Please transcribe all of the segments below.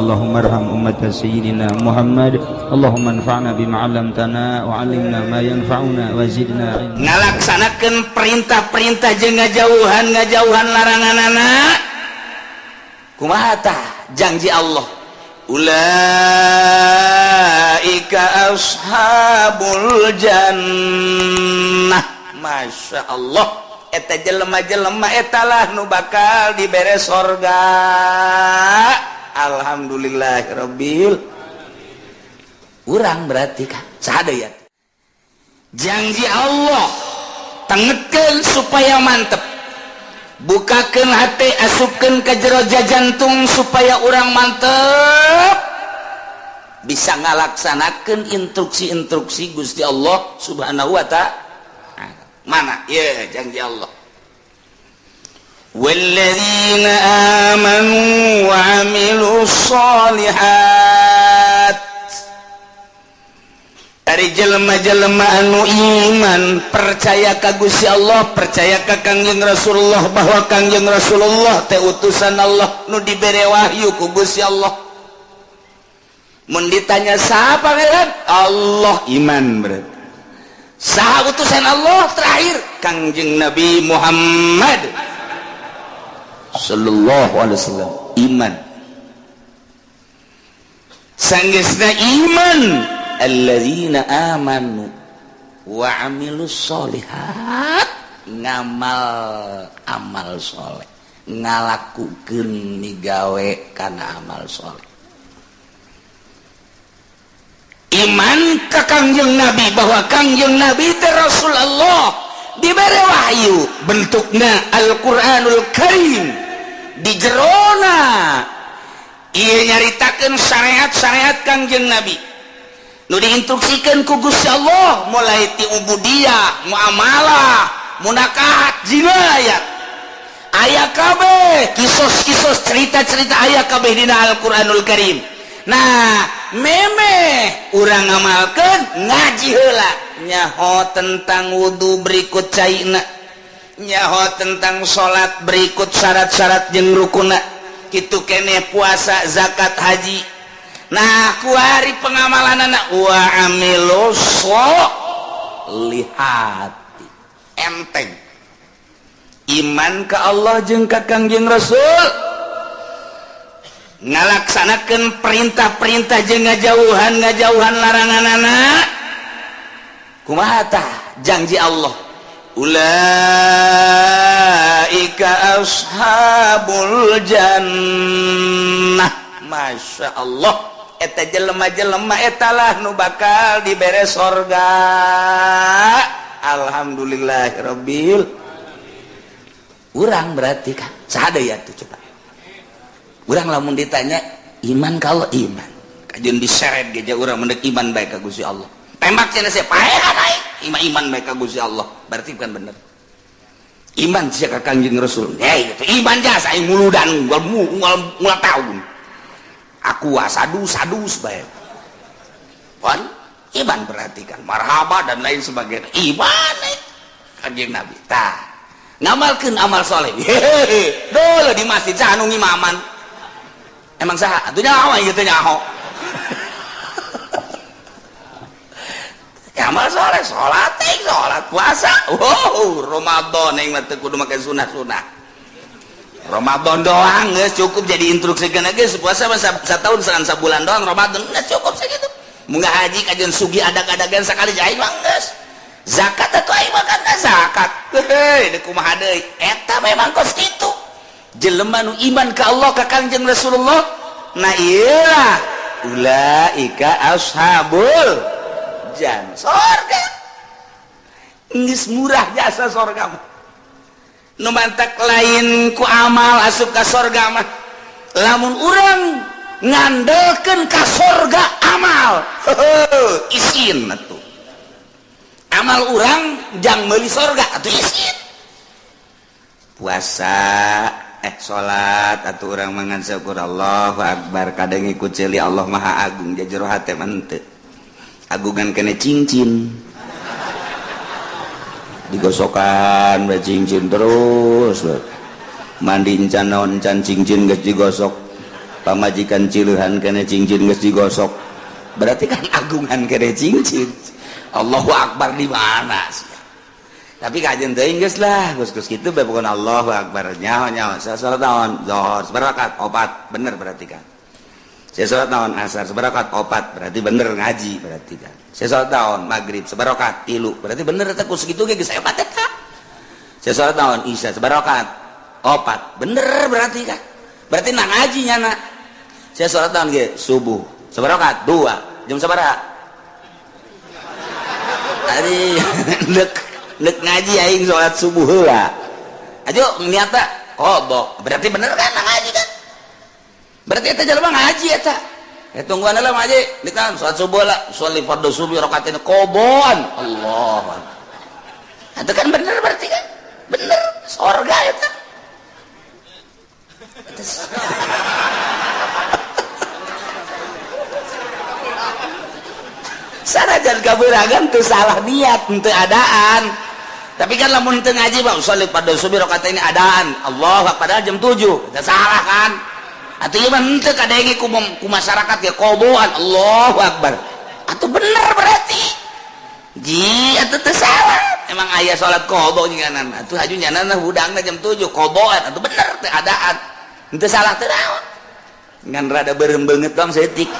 Allahumma arham ummata sayyidina Muhammad. Allahumma anfa'na bima 'allamtana wa 'allimna ma yanfa'una wa zidna ilma. Ngalaksanakeun perintah-perintah jeung ngajauhan laranganana. Kumaha tah janji Allah? Ulaika ashabul jannah. Masya Allah, eta jelema-jelema etalah nu bakal dibere sorga. Alhamdulillahirabbil. Urang berarti kan saha deui ya? Janji Allah tengetkeun supaya mantep, bukakeun hati, asupkeun ke jero jantung supaya urang mantep bisa ngalaksanakeun instruksi-instruksi Gusti Allah Subhanahu wa ta'ala. Mana ya janji Allah? Walladzina amanu wa amilus sholihat. Dari jelema-jelema anu iman, percaya ka Gusti Allah, percaya ka Kangjeng Rasulullah bahwa Kangjeng Rasulullah teh utusan Allah nu dibere wahyu ku Gusti Allah. Mun ditanya saha pangeran? Allah, iman berarti. Saha utusan Allah terakhir? Kangjeng Nabi Muhammad sallallahu alaihi wasallam, iman. Sanggeusna iman, alladzina amanu wa amilus sholihat, ngamal amal soleh, ngalakukeun migawe kana amal soleh. Iman ka Kangjeng Nabi bahwa Kangjeng Nabi teh Rasulullah, dibere wahyu bentukna Al-Qur'anul Karim, di jerona ieu nyaritakeun syariat-syariat Kangjeng Nabi nu diinstruksikeun ku Gusti Allah, mulai ti ubudiyah, muamalah, munakahat, jinayat, aya kabeh kisos-kisos, cerita-cerita aya kabeh dina Al-Qur'anul Karim. Nah, memeh urang ngamalkeun ngaji heula, nyaho tentang wudu berikut caina, nyaho tentang salat berikut syarat-syarat jeung rukuna, kitu keneh puasa, zakat, haji. Nah, kuari pengamalanana wa amilus sholihati, enteng iman ka Allah jeung ka Kangjeng Rasul, ngalaksanakeun perintah-perintah jeung ngajauhan laranganana. Kumaha tah janji Allah? Ulaika ashabul jannah. Masya Allah, eta jelema-jelema etalah nu bakal dibere sorga. Alhamdulillahirabbil. Urang berarti kan saha deui atuh coba? Urang lamun ditanya iman kalau iman, kajeun diseret ge urang mendek iman bae ka Gusti Allah. Tembak cenah sia paehan aing, iman iman bae ka Gusti Allah. Berarti bukan bener. Iman sia ka Kangjeng Rasul. Hei, gitu. Iman jasa aing muludan ngul tahun. Aku sadu-sadus bae. Pon iman berarti kan marhaba dan lain sebagainya. Iman Kangjeng Nabi. Tah, ngamalkeun amal soleh. Hehehe, dulu di masjid saha nu ngimaman? Emang saha? Atuh nyaho ieu teh nyaho. Amal soleh, salat teh, salat puasa. Wow, Ramadan aing mah teu kudu make sunah-sunah. Ramadan doang geus cukup jadi instruksikeun geus puasa mah satahun sabulan doang Ramadan geus cukup sakitu. Mun haji kajeun sugih adag-adagan sakali aing mah geus. Zakat atuh aing mah kan zakat. Heuh, deuk kumaha deui? Eta memang kos kitu. Jelema nu iman ka Allah ka Kangjeng Rasulullah, nah iyalah ulaika ashabul jannah, sorga. Geus murah jasa sorga mah. Nu mantak lain ku amal asup ka sorga mah. Lamun urang ngandelkeun ka sorga amal, heuh, isin atuh. Amal urang jang meuli sorga atuh isin. Puasa, salat atuh urang mangan syukur Allahu akbar, kadang ikut ceuli Allah Maha Agung jero hate mah henteu. Agungan kene cincin. Digosokan we cincin terus. Mandi encan naon encan cincin geus digosok. Pamajikan cileuhan kene cincin geus digosok. Berarti kan agungan kene cincin. Allahu Akbar di mana? Tapi kajian teuing geus lah, geus kitu bae pokona Allahu Akbar. Nyaho-nyaho saya salat naon? Zuhur sabarakat opat, bener berarti kan. Saya salat naon? Asar sabarakat opat, berarti bener ngaji berarti kan. Saya salat naon? Maghrib sabarakat tilu, berarti bener eta ku sakitu ge geus hebat eta. Saya salat naon? Isya sabarakat opat, bener berarti kan. Berarti na ngaji nyana. Saya salat naon ge? Subuh sabarakat dua, jam sabaraha? Tadi nek ngaji aing salat subuh heula. Ajo niatna qada. Berarti bener kan ngaji kan? Berarti eta jelema ngaji eta. Ya tungguan lah ngaji, dikan salat subuh lah, sholli fardhu subuh rakaatain qadaan. Allah. Itu kan bener berarti kan? Bener, sorga eta. Sanajan kabeuragan teu salah niat, teu adaan. Tapi kan lamun teu ngaji bang, sholli fardhu subuh rakaatain adaan. Allah, padahal jam 7. Teu salah kan? Atuh ieu mah henteu kadenge ku masyarakat ge qoboan. Allahu Akbar. Atuh bener berarti. Ji, atuh teu salah. Emang aya salat qobo nyanan. Atuh haju nyanana hudangna jam 7 qoboan. Atuh bener teu adaan. Henteu salah teu naon. Ngan rada beureum beungeut dong saeutik.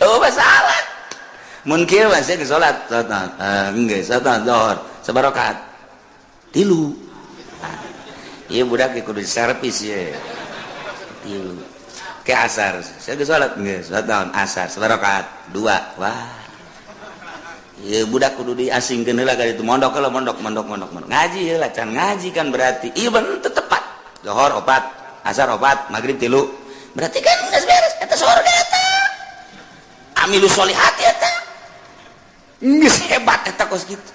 Oh, masalah. Mun kieu mah sia salat, salat geus salat zuhur sabarakat. Tilu. Ieu budak ge kudu servis ye. Tilu. Ke asar, sia geus salat geus salat naon asar sabarakat dua. Wah. Ieu budak kudu diasingkeun heula ka ditu mondok heula mondok mondok mondok mondok. Ngaji heula can ngaji kan berarti ieu bener teu tepat. Zuhur opat, asar opat, magrib tilu. Berarti kan geus beres eta sorga eta. Amilu sholihat eta. Geus hebat eta kos kitu.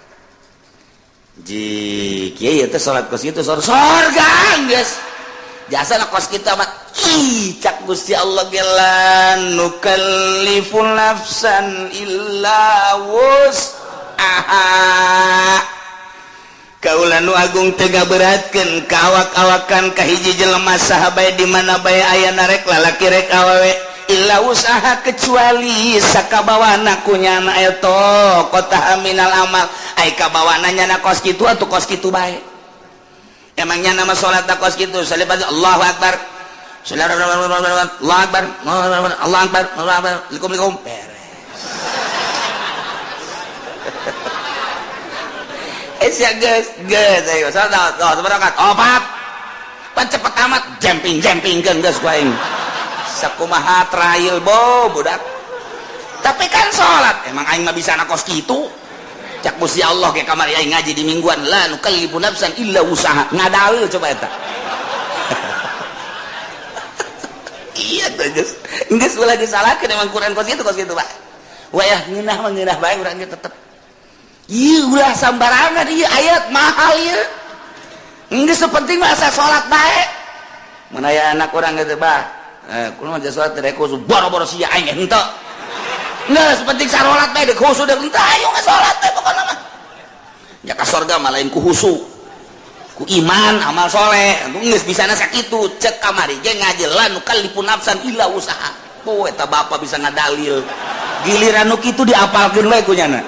Ji kieu eta salat kos kitu sorga geus. Jasana kos kitu mah ih cak Gusti Allah ge la nukallifu nafsan illa wus'aha. Kaula nu agung teu ngaberatkeun ka awak-awakan ka hiji jelema saha bae di mana bae aya rek lalaki rek awewe illa usaha kecuali sakabawana ku nyana eta kota minal amal ai kabawana nyana kos kitu atuh kos kitu bae. Emang nyana mah salat kos kitu salibat Allahu Akbar Allahu Akbar Allahu Akbar Allahu Akbar likum beres. Sia geus geus ayo salat sabarakat opat pan cepet amat jemping-jempingkeun geus ku aing. Sakumaha trail bo budak. Tapi kan salat emang aing mah bisa na kos kitu. Cak Gusti Allah ke kamari aing ngaji di mingguan la nukallifu nafsan illa usaha. Ngadaul coba eta. Iya teh geus. Geus ulah disalahkeun emang Quran kos kitu Pak. Wayah ngeunah mah ngeunah bae urang ge tetep. Ieu ulah sambarangan ieu ayat mahal ieu. Geus penting mah asa salat bae. Mun aya anak urang geus bah kumaha mah salat teh khusus boro-boro sia aing henteu. Geus penting sarolat bae deuk khusus deuk henteu ayo salat teh pokona mah. Ya ka sorga mah lain ku khusu. Ku iman amal soleh. Geus bisana sakitu cek kamari ge ngaji la nukallifu nafsan illa usaha. Oh eta bapa bisa ngadalil. Giliran nu kitu diapalkeun we ku nyana.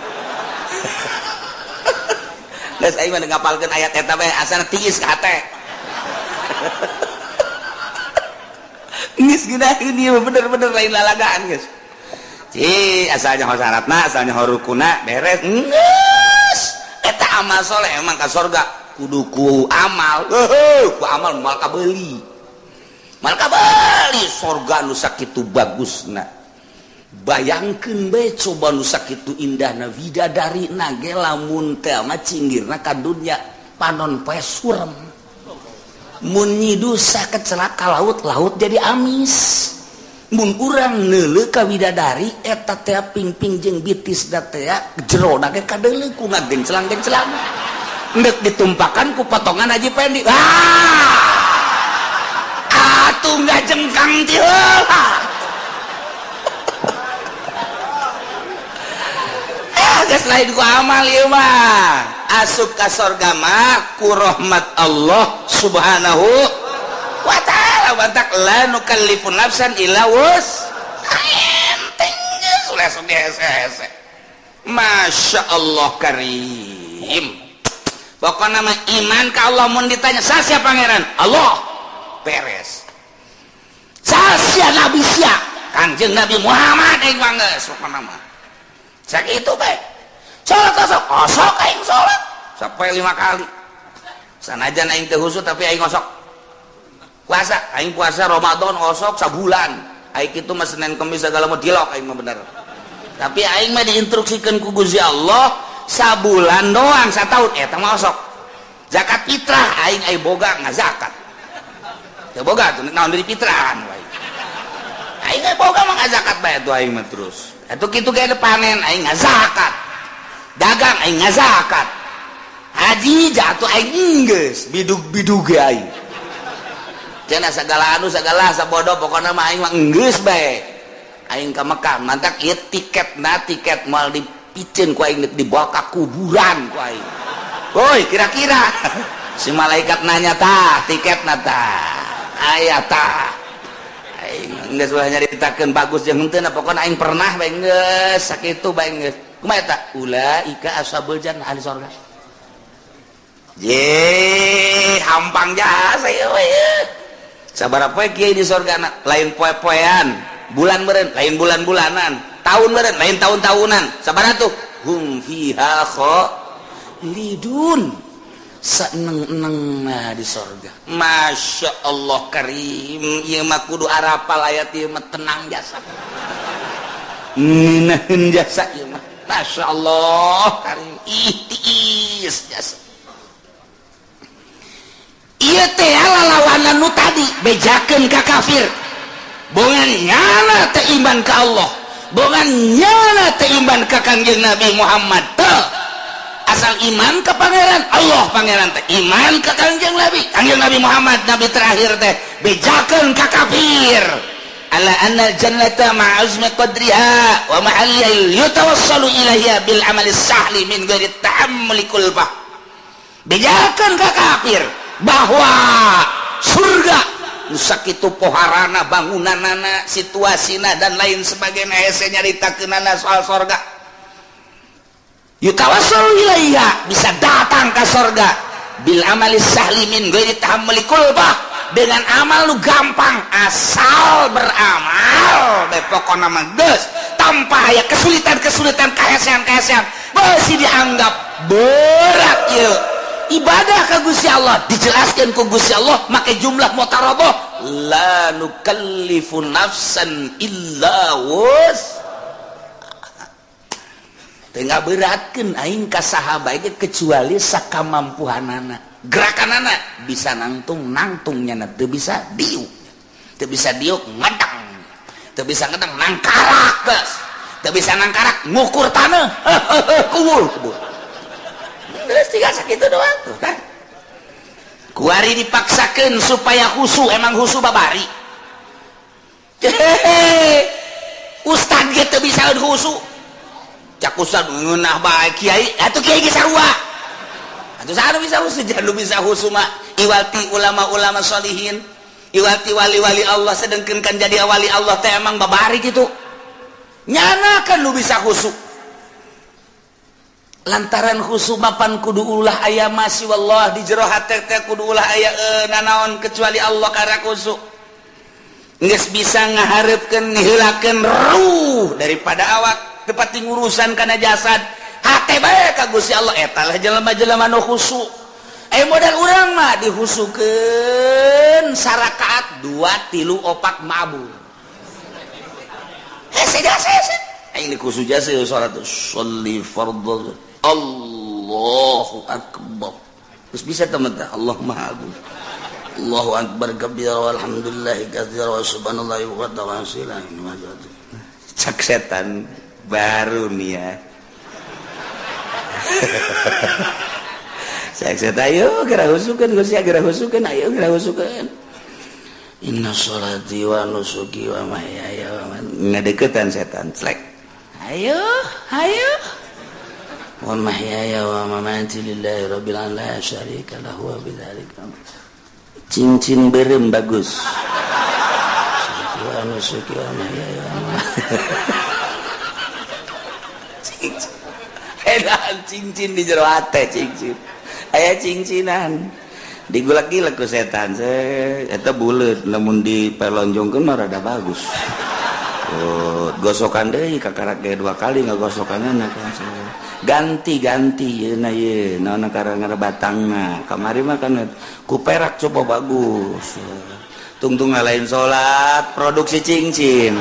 Geus aing mah ngapalkeun ayat eta bae asana tiis ka hate. Geus geunaheun ieu bener-bener lain lalagaan geus. Ci asalnya ho syaratna, asalnya ho rukuna beres. Geus eta amal soleh emang ka sorga kudu ku amal. Heuh, ku amal moal kabeuli. Moal kabeuli sorga nu sakitu bagusna. Bayangkeun bae coba nu sakitu indahna widadarina ge lamun teh mah cinggirna ka dunya panon poe surem. Mun nyidusa kecelaka laut, laut jadi amis. Mun urang neuleuh ka widadari eta teh pingping jeung bitis da teh jerona ge kadeuleuh ku ngagenclang-genclang. Endek ditumpakan ku potongan Haji Pendi. Ah! Atuh ngajengkang ti heula. Geus lain ku amal ieu mah. Asup ka sorga mah ku rahmat Allah Subhanahu. wa ta'ala. Bantak la nukallifu nafsan illa wus. Enteng geus ulah sok hese-hese. Masya Allah karim. Pokokna mah iman ka Allah, mun ditanya saha pangeran? Allah. Beres. Saha nabi sia? Kangjeng Nabi Muhammad aing mah geus pokona mah. Sakitu bae. Salat osok, osok aing salat sampai 5 kali. Sanajan aing teu khusyuk tapi aing osok. Puasa, aing puasa Ramadan osok sabulan. Aing kitu mah Senin Kemis segala mah dilok aing mah bener. Tapi aing mah diinstruksikeun ku Gusti Allah sabulan doang, satahun eta mah osok. Zakat fitrah aing ai boga ngazakat. Teu boga tuh naon dari fitrahan wae. Aing ai boga mah ngazakat bae tuh aing mah terus. Atuh kitu ge panen aing ngazakat. Dagang aing ngazakat. Haji jatuh aing geus bidug-bidug ge aing. Cenah segala anu segala sabodo pokona mah aing mah geus bae. Aing ka Mekah mantak ieu tiketna tiket moal dipiceun ku aing dibawa ka kuburan ku aing. Woi kira-kira si malaikat nanya tah tiketna tah aya tah. Aing geus ulah nyaritakeun bagus jeung henteu pokona aing pernah bae geus sakitu bae geus. Kumaha eta? Ulaika ashabul jannah ahli surga. Ye, hampang jasa ieu we. Sabaraha poe kiai di surga lain poe-poean, bulan meureun lain bulan-bulanan, tahun meureun lain tahun-tahunan. Sabaraha tuh? Hum fiha khalidun. Seneng-eneng di surga. Masya Allah karim, ieu mah kudu arapal ayat ieu mah tenang jasa. Ngeunaheun jasa ieu mah. Masya Allah karim, ih tiis jasa. Ieu teh lalawanan nu tadi bejakeun ka kafir. Bongan nyana teh iman ka Allah, bongan nyana teh iman ka Kangjeng Nabi Muhammad teh. Asal iman ke pangeran Allah, pangeran teh iman ke Kangjeng Nabi, Kangjeng Nabi Muhammad nabi terakhir teh bejakeun ka kafir. Ala anna jannata ma'azmi qadriha wa mahalliha yatawassalu ilaiha bil amali sahli min ghairi ta'ammuli kulfah. Bejakeun ka kafir bahwa surga sakitu poharana bangunanana situasina dan lain sebagainya hese nyaritakeunana soal surga. Yutawassalu ilaiha bisa datang ke surga bil amali sahli min ghairi tahammuli kulfah, dengan amal lu gampang asal beramal bae pokona mah geus tanpa aya kesulitan-kesulitan kahesean-kahesean masih dianggap berat ieu ibadah ka Gusti Allah. Dijelaskeun ku Gusti Allah make jumlah mutarabah la nukallifu nafsan illa wus. Teu ngaberatkeun aing ka saha bae kecuali sakamampuhanana. Gerakanana bisa nangtung nangtungnya teu bisa diuk, teu bisa diuk ngedang, teu bisa ngedang nangkarak geus, teu bisa nangkarak ngukur taneuh kubur kubur. Geus tiga sakitu doang tuh kan. Kuari dipaksakeun supaya khusu, emang khusu babari. Hehehe. Ustad ge teu bisa khusu. Cak ustad ngeunah bae kiai, atuh kiai ge sarua. Atuh saha bisa khusu, jangan bisa khusu mah iwati ulama-ulama sholihin, iwati wali-wali Allah, sedengkeun kan jadi wali Allah teh emang babari kitu. Nyana kan lu bisa khusu. Lantaran khusu mapan kudu ulah aya masih wallah di jero hate teh kudu ulah aya nanaon kecuali Allah karena khusu. Geus bisa ngahareupkeun ngiheulakeun ruh daripada awak tepati ngurusan kana jasad. Hate bae ka Gusti Allah eta lah jelema-jelema nu khusu. Modal urang mah dihusukeun sarakaat 2 3 4 mabur. Hese jasa hese. Aing dikhusu jasa salat sholli fardhu. Allahu akbar. Terus bisa teman teh Allah Maha Agung. Allahu akbar kabira walhamdulillahi katsira wa subhanallahi wa ta'ala. Cak setan baru nih ya. Saya ayo geura husukeun Gusti, geura husukeun, ayo geura husukeun. Inna sholati wa nusuki wa mahyaya wa mamati. Ngadeukeutan setan slek. Ayo, ayo. Wa mahyaya wa mamati lillahi rabbil alamin la syarika lahu wa bidzalika. Cincin berem bagus. Cincin. Cincin di jero hate cincin. Aya cincinan. Digulak-gilak ku setan. Eta buleut lamun dipelonjongkeun mah rada bagus. Oh, gosokan deui kakarak ge 2 kali ngagosokanna ganti-ganti yeuna ye naon karang batangna kamari mah kan ku perak coba bagus tungtung lain salat produksi cincin.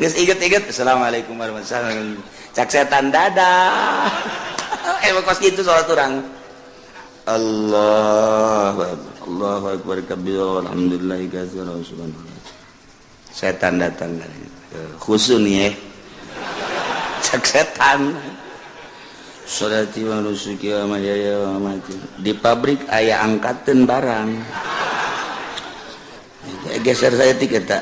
Geus inget-inget assalamualaikum warahmatullahi wabarakatuh cak setan dadah. Emang kos kitu salat urang. Allahu akbar Allahu akbar kabir alhamdulillah katsiran subhanallah. Setan datang khusun ya cak setan. Sholati wa nusuki wa mahyaya wa mamati. Di pabrik aya angkateun barang. Geser saya tik eta.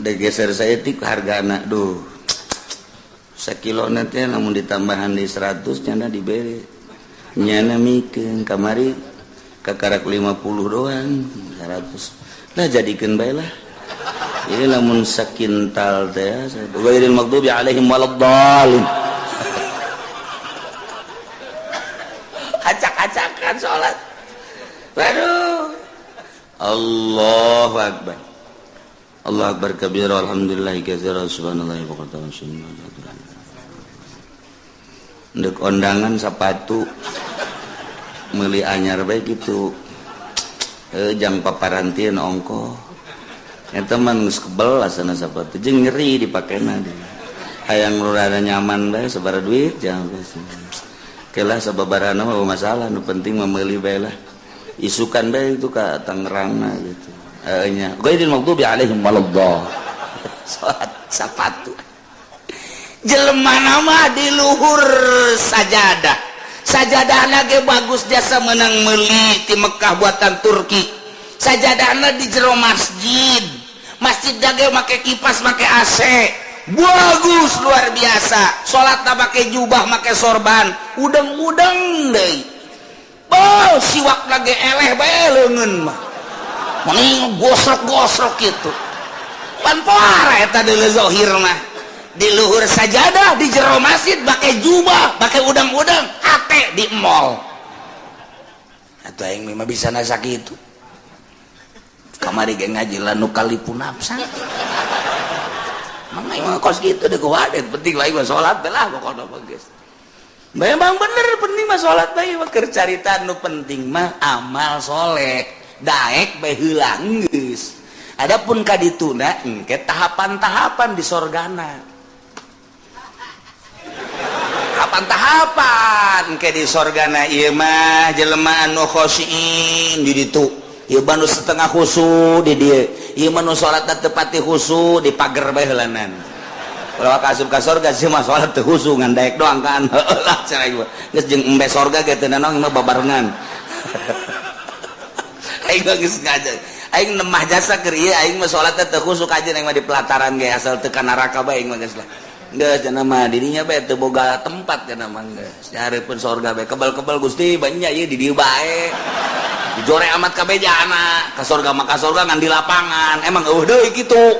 Geser saya tik hargana duh. Sakilona teh lamun ditambahan di 100 nyana dibere. Nyana mikeun kamari kakarak 50 doang 100. Lah jadikeun bae lah. Ini lamun sakintal teh ghairil maghdubi alaihim waladdallin. Acak-acakan salat. Waduh. Allahu akbar. Allahu akbar kabira alhamdulillah katsira subhanallahi wa bihamdihi. Ndek ondangan sapatu meuli anyar bae kitu. Jang paparantieun ongkoh. Eta mah geus kebel asana sapatu jeung nyeri dipakena hayang rada nyaman bae sabaraha duit jangan kelah sababarana mah masalah nu penting mah meuli bae lah isukan bae itu ka Tangerangna gitu heuh nya ghairil maghdubi alaihim waladdallin. Salat sapatu jelema mah di luhur sajadah sajadahna ge bagus jasa meunang meuli ti Mekah buatan Turki sajadahna di jero masjid masjid dage make kipas make AC bagus luar biasa salat make jubah make sorban udeng-udeng deui oh siwak lagi eleh bae leungeun mah mending gosrok-gosrok kitu pan poara eta deuleu zahir mah di luhur sajadah di jero masjid make jubah make udeng-udeng hate di mall atuh aing mah bisa nasa kitu kamari ge ngaji la nukalipu nafsa. Mang aing mah kos kitu deuk wadet penting lain mah salat lah pokona mah geus. Memang bener penting mah salat bae mah keur carita nu penting mah amal soleh daek bae heula geus. Adapun ka dituna engke tahapan-tahapan di sorgana. Tahapan-tahapan engke di sorgana ieu mah jelema anu khosyin di ditu. Ieu mah nu setengah khusu di dieu. Ieu mah nu salatna teu pati khusu di pager bae heulanan. Kalau ka asup ka sorga sih mah salat teu khusu ngan daek doang kan. Heueuh lah cenah ieu. Geus jeung embe sorga ge teu nanaon mah babarengan. Aing geus ngajar. Aing nemah jasa keur ieu aing mah salatna teu khusu kajeun aing mah di pelataran ge asal teu ka neraka bae aing mah geus lah. Geus cenah mah dirinya bae teu boga tempat cenah mah geus. Nyareupeun sorga bae kebal-kebal Gusti banyak ieu di dieu bae. Dijore amat kabeh jana ka sorga mah ka sorga ngan di lapangan emang eueuh deui kitu.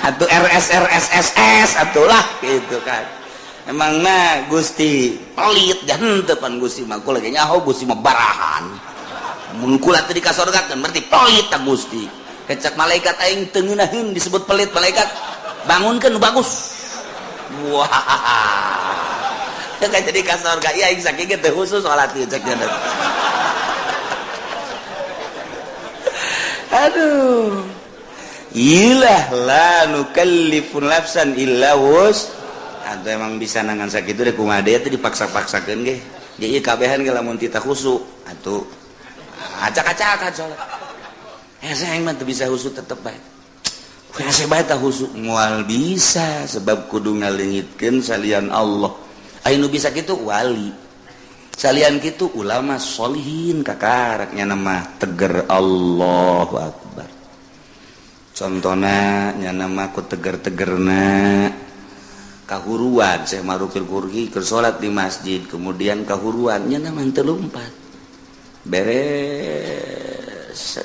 Atuh RS RS SS atuh lah gitu kan. Emang nah Gusti pelit dan henteu pan Gusti mah kula ge nyaho Gusti mah barahan. Mun kula teu di ka sorga kan berarti pelit ta Gusti. Kecak malaikat aing teu ngeunaheun disebut pelit malaikat bangunkeun nu bagus. Wah. Teu jadi ka sorga ieu aing sakieu ge teu khusus salat ieu cek nya. Aduh. Ilah la nukallifu nafsan illa wus. Atau emang bisa nangan sakitu deh kumaha deui teh dipaksa-paksakeun ge. Ge ieu kabehan ge lamun tita khusu atuh acak-acakan salat. Hese aing mah teu bisa khusu tetep bae. Hese bae tah khusu moal bisa sebab kudu ngaleungitkeun salian Allah. Aya nu bisa kitu wali. Salian kitu ulama sholihin kakarak nya mah teger Allahu akbar. Contohna nya mah ku teger-tegerna Kahuruan Syekh Ma'rufil Karhi keur salat di masjid, kemudian kahuruannya nama teu lumpat. Beres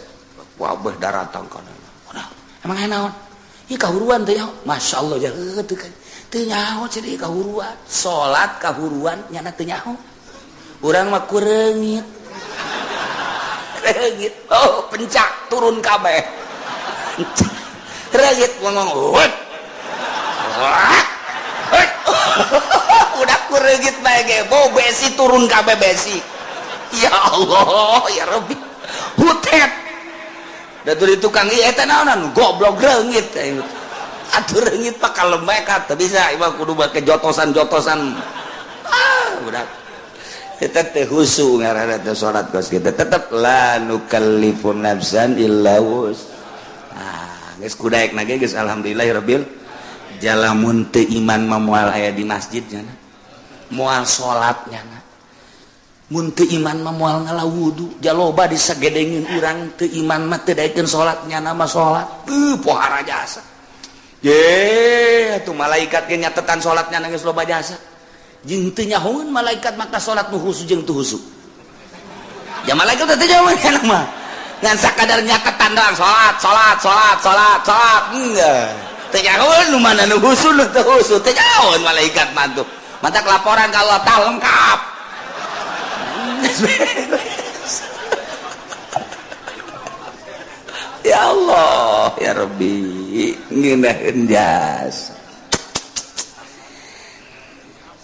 wabah daratang kana. Emang aya naon? Ieu kahuruan teh nyaho. Masya Allah ya teu teu nyaho cenah kahuruan. Salat kahuruan nyana teu nyaho. Urang mah kureungit. Reungit. Oh, pencak turun kabeh. Reungit ngomong. Wah. Udah kureungit bae ge, bau besi turun kabeh besi. Ya Allah, ya Rabbi. Hutet. Da di tukang ieu eta naonan goblok reungit. Atuh reungit pak kalem bae teu bisa ieu kudu make jotosan-jotosan. Ah, udah. Eta teh husu ngaranna teh salat kos kitu. Tetep la nukallifu nafsan illa wus. Ah, geus kudaekna ge geus alhamdulillahirabbil jalamun teu iman mah moal aya di masjid nya, moal salat nya. Mun teu iman mah moal ngala wudu. Jaloba disagedengin urang teu iman mah teu daekeun salat, nya mah salat. Teu pohara jasa. Ye, atuh malaikat ge nyatetan salatnya geus loba jasa. Jeung teu nyahoeun malaikat maka salat nu khusu jeung teu khusu. Ya malaikat teh teu nyahoeun mah. Ngan sakadar nyatetan doang salat, salat, salat, salat, salat. Enggak. Teu nyahoeun nu mana nu khusu nu teu khusu, teu nyahoeun malaikat mah tuh. Matak laporan ka Allah tah lengkap. Ya Allah, ya Rabbi, ngeunaheun jasa.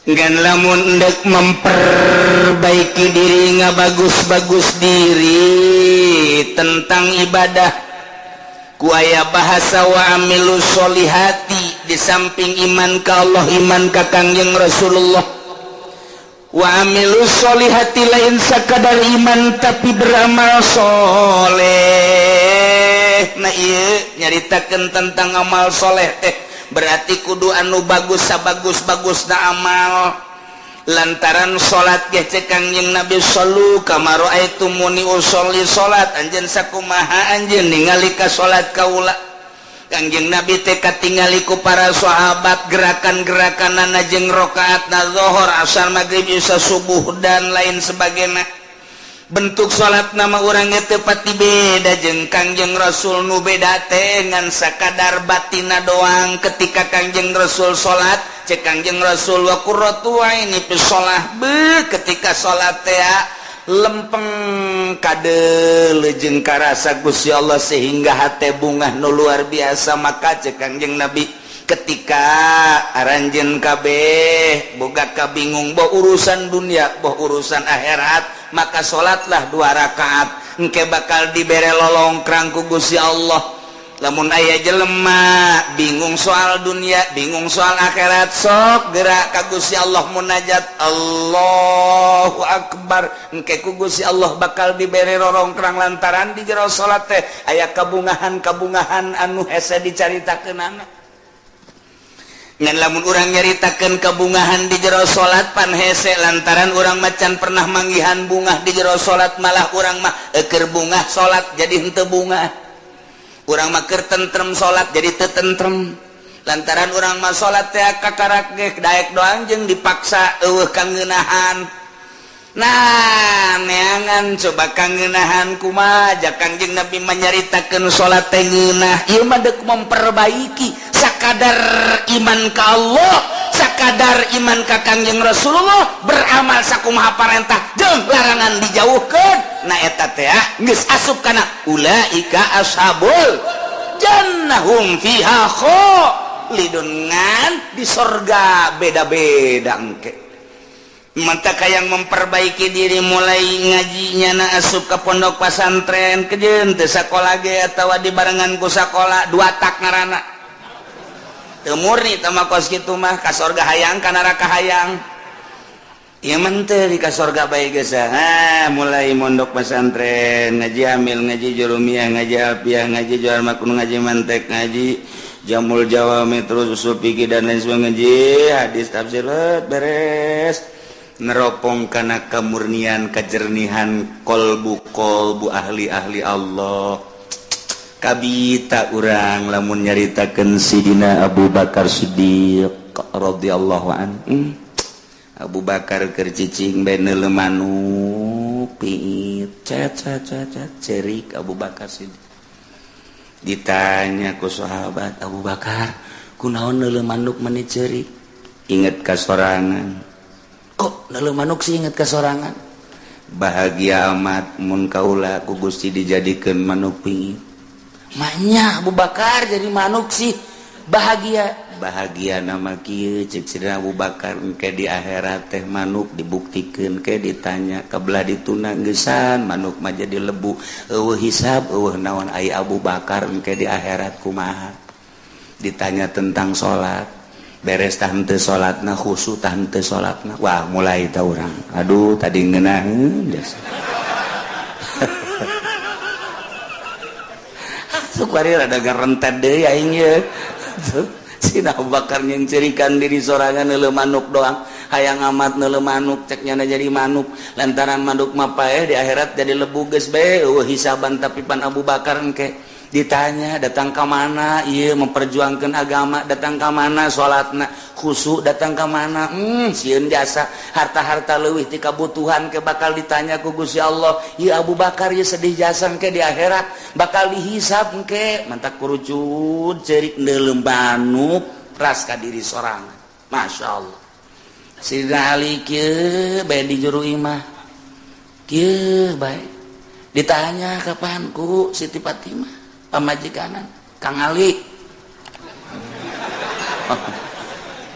Ngan lamun endek memperbaiki diri ngabagus-bagus diri tentang ibadah ku aya bahasa wa amilu sholihati, di samping iman ka Allah, iman ka Kangjeng Rasulullah. Wa amilu sholihati lain sakadar iman tapi beramal soleh. Nah ieu nyaritakeun tentang amal soleh teh berarti kudu anu bagus sabagus-bagusna amal. Lantaran salat ge cek Kangjeng Nabi sallu kama raaitumuni usolli, salat anjeun sakumaha anjeun ningali ka salat kaula. Kangjeng Nabi teh katingali ku para sahabat gerakan-gerakanana jeung rakaatna zuhur, asar, magrib, isya, subuh dan lain sebagainya. Bentuk salat nama urang teh pati beda jeung Kangjeng Rasul, nu beda teh ngan sakadar batina doang. Ketika Kangjeng Rasul salat cek Kangjeng Rasul wa qurratu aini fi shalah, be ketika salat teh lempeng kade jeung karasa Gusti Allah sehingga hate bungah nu luar biasa. Maka cek Kangjeng Nabi ketika aranjeun kabeh boga kabingung boh urusan dunia boh urusan akhirat, maka salatlah 2 rakaat engke bakal dibere lolongkrang ku Gusti Allah. Lamun aya jelema bingung soal dunia, bingung soal akhirat, sok gerak ka Gusti Allah munajat Allahu Akbar, engke ku Gusti Allah bakal dibere rorongkrang lantaran di jero salat teh aya kabungahan-kabungahan anu hese dicaritakeunana. Ngan lamun urang nyaritakeun kabungahan di jero salat pan hese, lantaran urang macan pernah manggihan bungah di jero salat, malah urang mah eukeur bungah salat jadi henteu bungah. Urang mah keur tentrem salat jadi teu tentrem, lantaran urang mah salat teh kakarak ge daek doang jeung dipaksa eueuh kangeunahan. Nah, neangan coba kangeunahan kumaha ja Kangjeng Nabi manyaritakeun salat teh ngeunah. Ieu mah deuk memperbaiki sakadar iman ka Allah, sakadar iman ka Kangjeng Rasulullah, beramal sakumaha parentah jeung larangan dijauhkeun. Nah eta teh geus asup kana ulaika ashabul jannahum fiha khalidun, ngan di sorga beda-beda engke. Mantap yang memperbaiki diri mulai ngajinya na asup ke pondok pesantren kejeun teu sakola ge atawa dibarengan ku sakola dua tak ngaranna. Teu murni teh mah kos kitu mah ka sorga hayang ka neraka hayang. Ieu mah teu di ka sorga bae geus. Ha, mulai mondok pesantren, ngaji amil, ngaji jurumiyah, ngaji alfiah, ngaji jual makun, ngaji mantek, ngaji jamul jawami, terus usul fikih dan lain sebagainya, ngaji hadis tafsir beres. Neropong kana kemurnian kejernihan kolbu-kolbu ahli-ahli Allah. Kabita urang lamun nyaritakeun Sidina Abu Bakar Siddiq. radhiyallahu an. Abu Bakar keur cicing bae neuleuh manuk piit cet cet cet cerik Abu Bakar Siddiq. Ditanya ku sahabat, Abu Bakar kunaon neuleuh manuk meni cerik? Inget ka sorangan. Kok neuleuh manuk sih inget ka sorangan? Bahagia amat mun kaula ku Gusti dijadikeun manuk piit. Maknya Abu Bakar jadi manuk sih bahagia. Bahagia nama kieu cek Sidina Abu Bakar engke di akhirat teh manuk dibuktikeun ke ditanya kabelah dituna geusan manuk mah jadi lebu eueuh hisab eueuh naon ai Abu Bakar engke di akhirat kumaha. Ditanya tentang salat beres tah henteu salatna khusyuk tah henteu salatna wah mulai ta urang aduh tadi ngeunaheun geus. Sukuari rada garentet deui aing ye. Sina Abu Bakar nyengcerikan diri sorangan neuleuh manuk doang hayang amat neuleuh manuk cek nyana jadi manuk lantaran manuk mah paeh di akhirat jadi lebu geus bae eueuh hisaban tapi pan Abu Bakar engke ditanya datang ka mana ieu memperjuangkeun agama datang ka mana salatna khusyuk datang ka mana sieun jasa harta-harta leuwih ti kabutuhan ke bakal ditanya ku Gusti Allah ieu Abu Bakar ieu sedih jasa engke di akhirat bakal dihisab engke mantak kurucut ceurik neuleuh manuk ras ka diri sorangan. Masya Allah Sidina Ali kieu bae di juru imah kieu bae ditanya kapan ku Siti Fatimah pamajikanan Kang Ali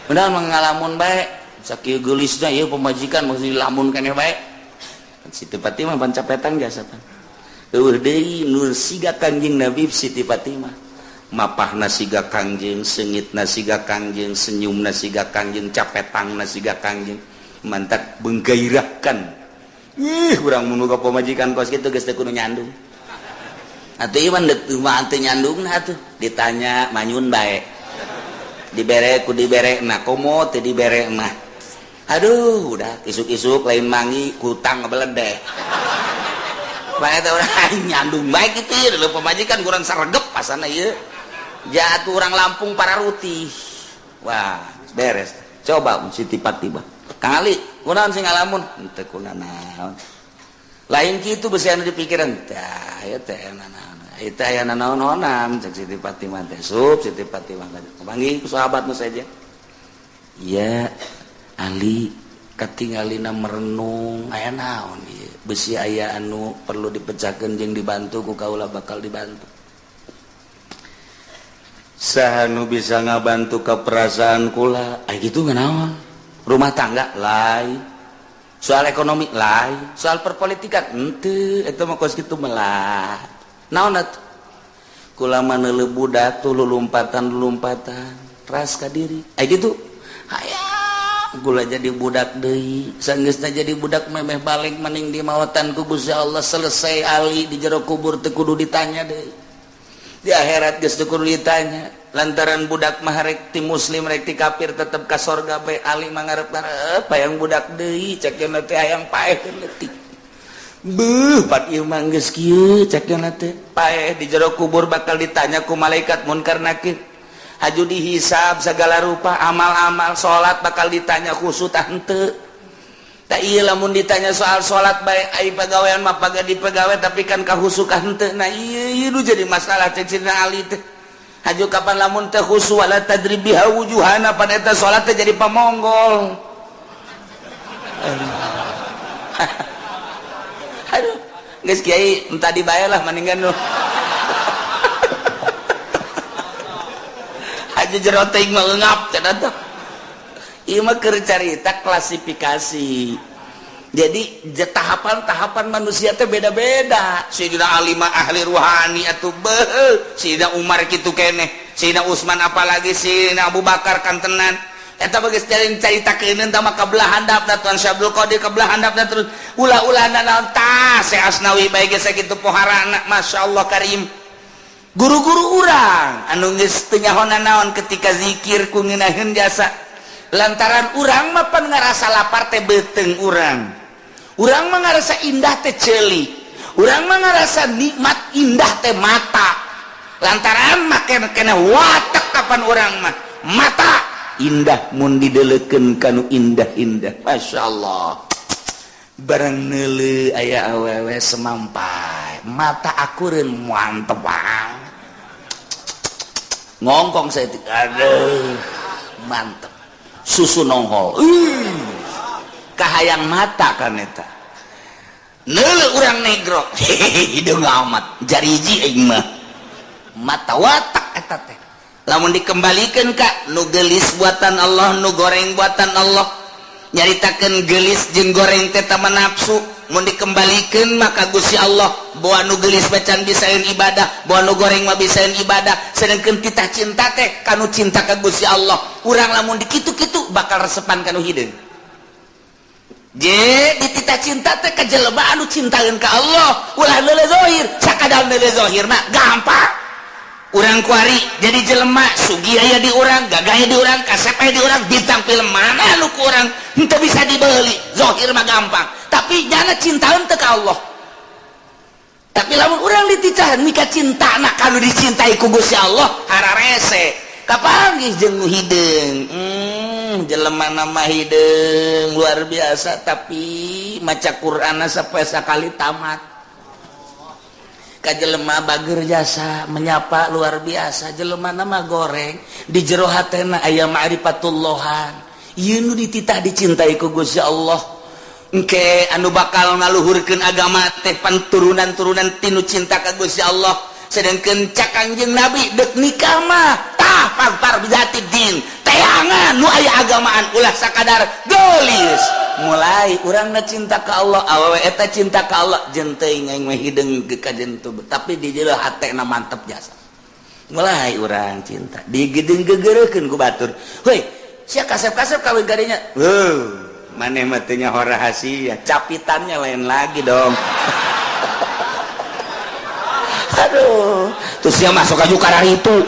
benar mengalamun bae sakieu geulisna ieu pamajikan mesti dilamun keneh bae Siti Fatimah pan capetan jasa pan eueuh deui nur siga Kangjeng Nabi Siti Fatimah mapahna siga Kangjeng seungitna siga Kangjeng senyumna siga Kangjeng capetangna siga Kangjeng mantak menggairahkan ih urang mun boga pamajikan kos kitu geus teu kudu nyandung atuh ieu mah teu nyandungna atuh ditanya manyun bae dibere ku dibere na komo teu dibere mah aduh udah isuk-isuk lain mangi kutang ngebeledeh bae teh urang nyandung bae kitu ieu pamajikan kurang saregep pasana ieu jatuh urang Lampung pararuti wah beres coba Siti Fatimah Kang Ali kunaon sing ngalamun henteu kunanaon lain kitu besi anu dipikiran tah ieu teh naon ieu teh aya nanaon-naonan cek Siti Fatimah teh sup Siti Fatimah panggih ku sahabat nu saja iya Ali katingalina merenung aya naon ieu besi aya anu perlu dipecahkeun jeung dibantu ku kaula bakal dibantu saha nu bisa ngabantu ka perasaan kula aya kitu nganaon rumah tangga lain soal ekonomi lain soal perpolitikan henteu eta mah kos kitu melah naon atuh kula mah neuleuh budak tuh lulumpatan-lulumpatan ras ka diri aya kitu hayang kula jadi budak deui sanggeusna jadi budak memeh balik maning di mawatan ku Gusti Allah selesai Ali di jero kubur teu kudu ditanya deui di akhirat geus teu kudu ditanya lantaran budak mah rek ti muslim rek ti kafir tetep ka sorga bae Ali mah ngarep-ngarep hayang budak deui cek yeuna teh hayang paeh leutik beuh pat ieu mah geus kieu cek yeuna teh paeh di jero kubur bakal ditanya ku malaikat munkar nakir haju dihisab segala rupa amal-amal salat bakal ditanya khusyuk tah henteu tah ieu lamun ditanya soal salat bae ai pagawean mah paga dipegawe tapi kan kahusyuk ka henteu nah ieu ieu nu jadi masalah cek Sidina Ali teh haju kapan lamun teh khusyuk wala tadrib biha wujuhana pan eta salat teh jadi pamonggol. Aduh geus kiai entah dibayar lah mendingan lu haju jero teuing mah eungap cenah teh ieu mah keur carita klasifikasi. Jadi tahapan-tahapan manusia teh beda-beda. Sayyidina Ali mah ahli ruhani atuh beuh, Sayyidina Umar kitu keneh, Sayyidina Utsman apalagi Sayyidina Abu Bakar kantenan. Eta geus caritakeun tah mah kabelah handapna Tuan Syekh Abdul Qadir kabelah handapna terus ulah-ulah naon tah Syekh Asnawi bae geus sakitu poharana masyaallah karim. Guru-guru urang anu geus teu nyaho naon ketika zikir ku ngeunaheun jasa. Lantaran urang mah pan ngarasa lapar teh beuteung urang. Urang mah ngarasa indah teh ceuli. Urang mah ngarasa nikmat indah teh mata. Lantaran mah kena watek kapan urang mah mata. Indah mun didelekeun kanu indah-indah. Masya Allah, bareng neuleu aya awewe semampai, mata akureun, mantep banget. Ngongkong saya, aduh mantep, susu nongol, kahayang mata kan eta. Neuleu urang negro, hideung amat, jariji aing mah, mata watak eta teh. Lamun dikembalikan ka nu gelis buatan Allah, nu goreng buatan Allah, nyaritakeun gelis jeung goreng teh tama nafsu. Mun dikembalikan maka Gusti Allah bawa nu gelis bacan bisaeun ibadah, bawa nu goreng mah bisaeun ibadah. Sedangkan titah cinta teh kanu cinta ka Gusti Allah. Urang lamun dikitu-kitu bakal resepan kanu hideung. Je dititah cinta teh ka jelema anu cintaeun ka Allah, ulah neuleu zahir. Sakadar neuleu zahir mah gampang. Urang kuari jadi jelema sugih aya di urang, gagah di urang, kasep aya di urang, bintang film mana nu ku urang henteu bisa dibeli. Zahir mah gampang, tapi nyana cintaeun teu ka Allah. Tapi lamun urang dititahan mika cintana kanu dicintai ku Gusti Allah, hararese kapanggih jeung nu hideung. Jelema nama hideung luar biasa, tapi maca Qur'an sampai sakali tamat. Ka jelema bager jasa menyapa luar biasa, jelema nama goreng di jero hatena aya ma'rifatullahan. Ieu nu dititah dicintai ku Gusti Allah. Engke anu bakal ngaluhurkeun agama teh panturunan-turunan tinu cinta ka Gusti Allah. Sedangkan cak Kangjeng Nabi dek nikah mah tah pagpar bizati din, teangan nu aya agamaan, ulah sakadar gelis. Mulai urangna cinta ka Allah, awewe eta cinta ka Allah, jeung teuing aing mah hideung ge kajen tuh, tapi di jero hatena mantep jasa. Mulai urang cinta digedeng gegereukeun ku batur, heuy sia kasep-kasep kawin kadinya. Heuh, maneh mah teu nyaho rahasia, capitannya lain lagi dong. Aduh, terus sia masuk aju kararitu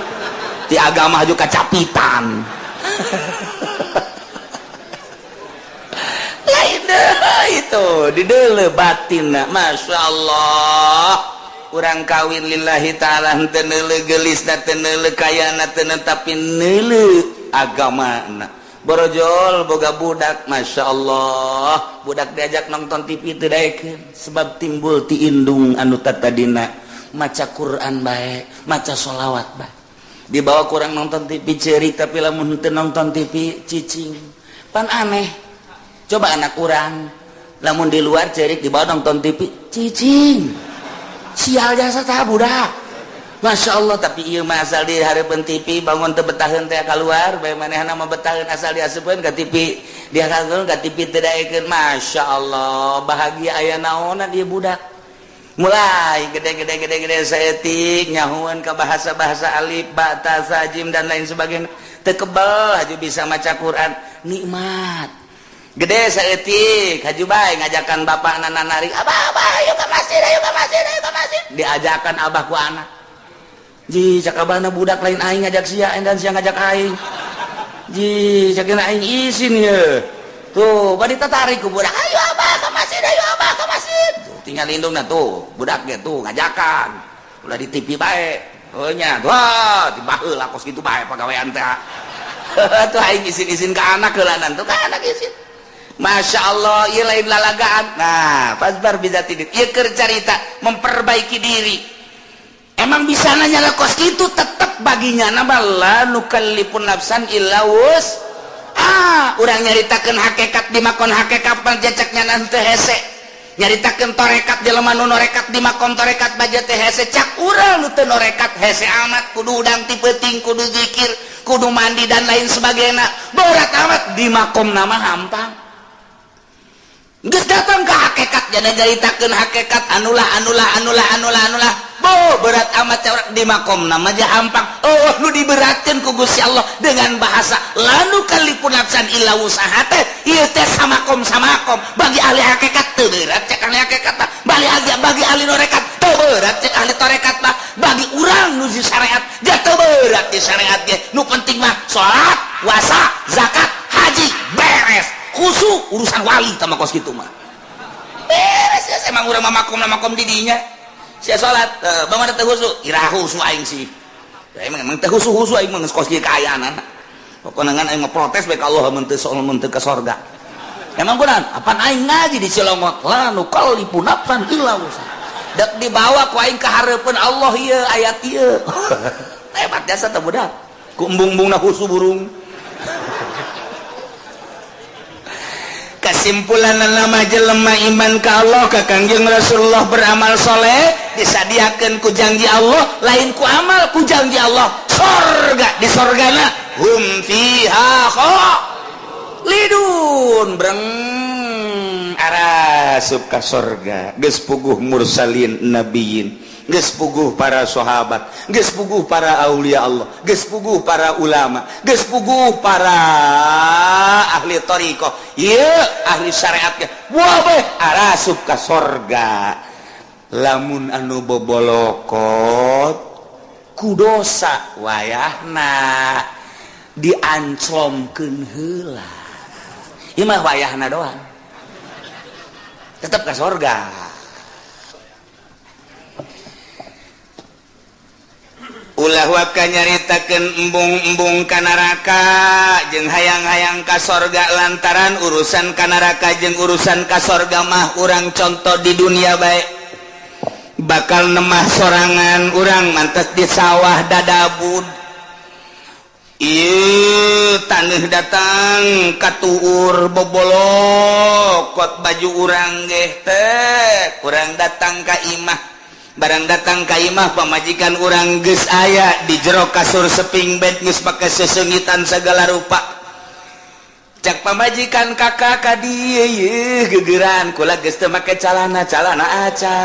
di agama aju kacapitan. Lain deh itu di deuleu batinna. Masya Allah, urang kawin lillahi ta'ala henteu neuleu geulisna, teu neuleu kayana, teu tapi neuleu agamana. Borojol boga budak, Masya Allah, budak diajak nonton TV teu daekeun sebab timbul ti indung anu tatadina maca Quran bae, maca sholawat bae. Dibawa kurang nonton TV ceurik, tapi lamun henteu nonton TV cicing. Pan aneh. Coba anak urang lamun di luar ceurik, dibawa nonton TV cicing. Sial jasa tah budak. Masya Allah, tapi ieu mah asal di hareupeun TV bangun teu betaheun teh keluar bae, manehna mah betaheun asal diasupkeun ka TV, diangkeun ka TV teu daekeun. Masya Allah, bahagia aya naonan ieu budak. Mulai gede-gede-gede-gede saeutik nyahueun ka bahasa-bahasa alif ba ta sa jim dan lain sebagainya, teu kebel haju bisa maca Quran, nikmat. Gede saeutik haju bae ngajakan bapakna nari, abah abah ayo ka masjid, ayo ka masjid, ayo ka masjid. Diajakan abah ku anak. Ji cak abahna budak lain aing ngajak sia dan sia ngajak aing. Ji cak aing isin ye. Tuh bari tatarik ku budak, ayo abah ka masjid, ayo abah ka masjid. Tuh, tinggal indungna tuh budak ge tuh ngajakan. Ulah di TV bae. Oh nya, wah dibaheula kos kitu bae pagawean teh. Tuh aing isin-isin ka anak heulanan tuh ka anak isin. Masya Allah, ieu lain lalagaan. Nah, pasbar bisa tidik. Ieu keur carita memperbaiki diri. Emang bisa nanya lah kos itu tetep baginya nama la nukallifun nafsan illa wus. Ah, urang nyaritakeun hakikat di makon hakikat panjacaknya nanti hese. Nyaritakeun torekat jelema nu norekat di makom torekat baja teh hese, cak urang nu teu norekat hese amat, kudu udang ti peuting, kudu zikir, kudu mandi dan lain sebagainya. Berat amat di makom nama hampang. Geus datang ke hakikat jadi nyaritakeun hakikat anulah anulah anulah anulah anulah. Bo berat amat cewek di makom nama aja hampang. Oh nu diberatkeun ku Gusti Allah dengan bahasa lanu kalipun nafsan illa wusaha teh ieu teh samakom samakom bagi ahli hakikat teu berat cek ahli hakikat mah, bagi ahli norekat teu berat cek ahli torekat mah, bagi urang nu di syariat ge teu berat di syariat ge. Nu penting mah salat, puasa, zakat, haji beres. Khusyuk urusan wali sama kos kitu mah beres ya. Emang urang mah makom makom di dinya sia salat bagaimana teu khusyuk ira khusyuk aing sih. Ya, emang teu khusyuk khusyuk aing mah geus kos kieu kaayaan. Pokona ngan aing mah protes bae ka Allah mun teu soal mun teu ka sorga. Emang kunaon? Apan aing ngaji di Cilongok, la nukallifu nafsan illa wus'aha. Dek dibawa ku aing ka hareupeun Allah ieu ayat ieu. Hebat jasa teh budak. Ku embung-embungna husu burung. Kesimpulan nama jelema iman ka Allah ka Kangjeng Rasulullah beramal soleh disadiakeun ku janji Allah, lain ku amal, ku janji Allah sorga. Di sorgana hum fiha khalidun, breng arasup ka sorga. Geus puguh mursalin nabiyin, geus puguh para sahabat, geus puguh para aulia Allah, geus puguh para ulama, geus puguh para ahli thariqah, ieu ahli syariat ge wabeh arasup ka sorga. Lamun anu bobolokot ku dosa wayahna dianclomkeun heula, ieu mah wayahna doang tetep ka sorga. Ulah waka nyaritakeun embung-embung ka neraka jeung hayang-hayang ka sorga, lantaran urusan ka neraka jeung urusan ka sorga mah urang contoh di dunia bae. Bakal nemah sorangan urang mantes di sawah dadabud. Ieu taneuh datang katuur bobolokot baju urang geh teh, urang datang ka imah. Barang datang ka imah pamajikan urang geus aya di jero kasur seping bed geus make sesengitan segala rupa. Cak pamajikan kakak ka dieu yeuh gegeran kula geus teu make calana, calana aca.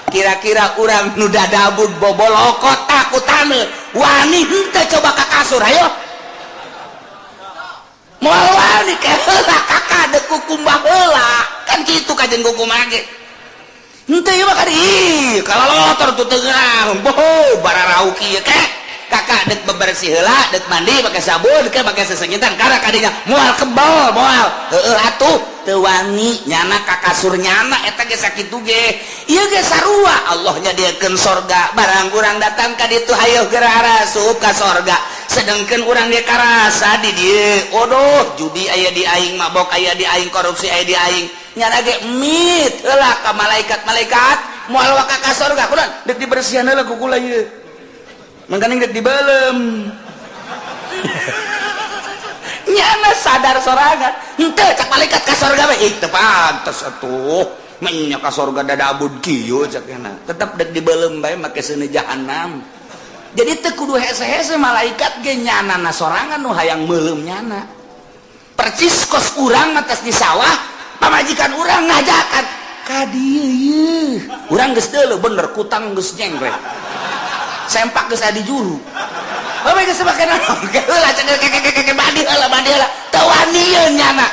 Kira-kira urang nu dadabud bobolokot ku taneuh wani henteu coba ka kasur hayo. Moal wani heula kakak deuk kukumbah heula. Kan kitu kajen kukumbah ge. Henteu ieu mah kadi ih kalalotor tuh tengah boho bararauki ieu kek kakak dek bebersih heula, dek mandi pakai sabun ke pakai sesengitan karena kadinya moal kebal moal heueuh atuh teu wani nyana ka kasur nyana eta ge sakitu ge ieu ge sarua Allah nyadiakeun sorga barang urang datang ka ditu hayoh geura arasup ka sorga sedengkeun urang ge karasa di dieu odoh judi aya di aing, mabok aya di aing, korupsi aya di aing nyana ge mit heula ka malaikat-malaikat moal waka ka sorga kunaon deuk dibersihan heula ku kula ieu mangkaning deuk dibeuleum nyana sadar sorangan henteu cak malaikat ka sorga we ih teu pantes atuh menya ka sorga dadabud kieu cak nyana tetep deuk dibeuleum bae make seuneu jahanam. Jadi teu kudu hese-hese malaikat ge nyanana sorangan nu hayang meuleum nyana percis kos urang atas di sawah pamajikan urang ngajakan ka dieu ieu urang geus deuleu bener kutang geus nyengklek sempak geus aya di juru bae geus make naon heula cek keke mandi heula teu wanieun nyana